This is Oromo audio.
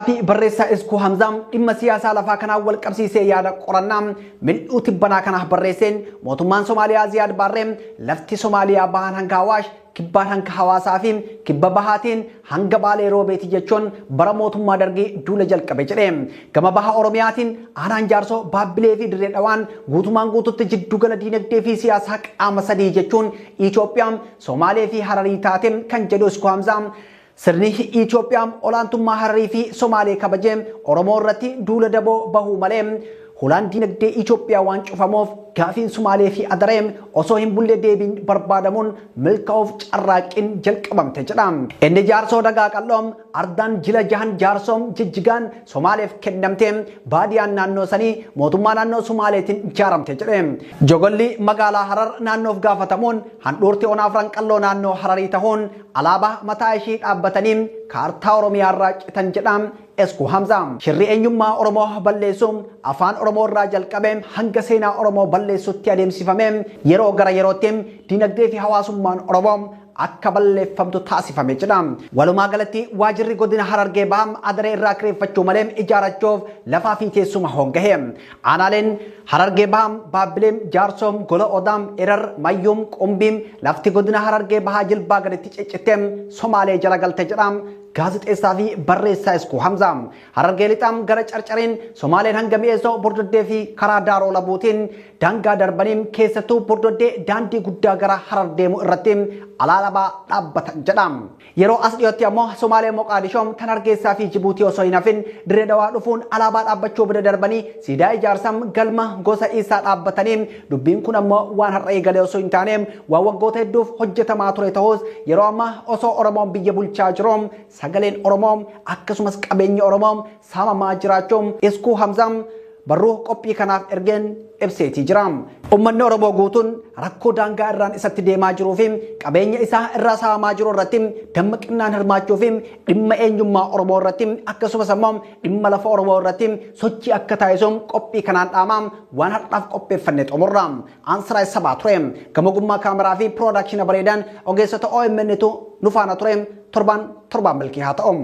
Fi barreessaa Iskuu Hamzaa dhimma siyaasaa lafaa kanaan wal qabsiisee yaada qorannaa mil'uu tibbanaa kanaaf barreesseen mootummaan Somaaliyaa Ziyaad Baarree lafti Somaaliyaa bahaan hanga Awaash, kibbaan hanga Hawaasaa fi kibba bahaatiin hanga Baalee Roobeeti jechuun bara mootummaa Dargii duula jalqabe jedhe. Gama baha Oromiyaatiin aanaan Jaarsoo, Baabbilee fi Dirree Dhawaan guutumaan guututti jiddugala diinagdee fi siyaasaa qaama sadii jechuun Itoophiyaa, Somaalee fi Hararii taate kan jedhu Iskuu Hamzaa Sirni Itoophiyaa olaantummaa Hararii fi Somaalee kabajee Oromoo irratti duula daboo bahuu malee hulaan dinagdee Itoophiyaa waan cufamuuf gaafiin Sumaalee fi Adaree osoo hin bulle deebiin barbaadamuun milkaa'uuf carraaqqiin jalqabamte jedha. Inni Jaarsoo Dagaa Qal'oo ardaan jila jahan Jaarsoo Jijjigaan Somaaleef kennamte baadiyaan naannoo sanii mootummaa naannoo Sumaaleetiin ijaaramte jedhe. Jogolli magaalaa Harar naannoof gaafatamuun handhuurti Ona Afran Qalloo naannoo Hararii tahuun alaabaa mataa ishii dhaabbatanii kaartaa Oromiyaa irraa citan jedha Esku Hamza. Shirri eenyummaa Oromoo balleessu afaan Oromoo irraa jalqabee hanga seenaa Oromoo balleessutti adeemsifame yeroo gara yerootti dinagdee fi hawaasummaan Oromoo akka balleeffamtu taasifame jedha. Walumaa galatti waajirri godina Harargee Bahaa Adaree irraa kireeffachuu malee ijaarachuuf lafaa fi teessuma hongahe. Aanaaleen Harargee Bahaa, Baabbilee, Jaarsoo, Gola Odaa, Erar, Mayyuum, Qumbii lafti godina Harargee Bahaa jilbaa gaditti ciccittee Somaalee jala galte jedha. Gaazexeessaa fi barreessaa Iskuu Hamzaa. Harargee Lixaa gara Carcariin Somaaleen hanga Mi'eessoo Bordoddee fi karaa Daaroo Labuutiin daangaa darbanii keessattuu Bordoddee daandii guddaa gara Harar deemu irratti alaabaa dhaabbatan jedha. Yeroo as dhiyootti ammoo Somaalee Moqaadishoo tan Hargeysaa fi Jibuutii osoo hin hafin Dirree Dhawaa dhufuun alaabaa dhaabbachuu bira darbanii siidaa ijaarsa galma gosa Iisaa dhaabbatanii dubbiin kun ammoo waan har'a eegale osoo hin taane waan waggoota hedduuf hojjetamaa ture ta'us yeroo ammaa osoo Oromoon biyya bulchaa jiru sagaleen Oromoo akkasumas qabeenyi Oromoo saamamaa jiraachuu Iskuu Hamzaa barruu qophii kanaaf ergeen ibseetii jira. Uummanni Oromoo guutuun rakkoo daangaa irraan isatti deemaa jiruu fi qabeenya isaa irraa saamamaa jiru irratti dammaqinaan hirmaachuu fi dhimma eenyummaa Oromoo irratti akkasumas ammoo dhimma lafa Oromoo irratti sochii akka taasisu qophii kanaan dhaamaa waan har'aaf qopheeffanne xumurra. Aansiraay sabaa ture. Gama ogummaa kaameraa fi piroodaakshina bareedaan ogeessota OMN tu nu faana ture. Torbaan torbaan milkii haa ta'u.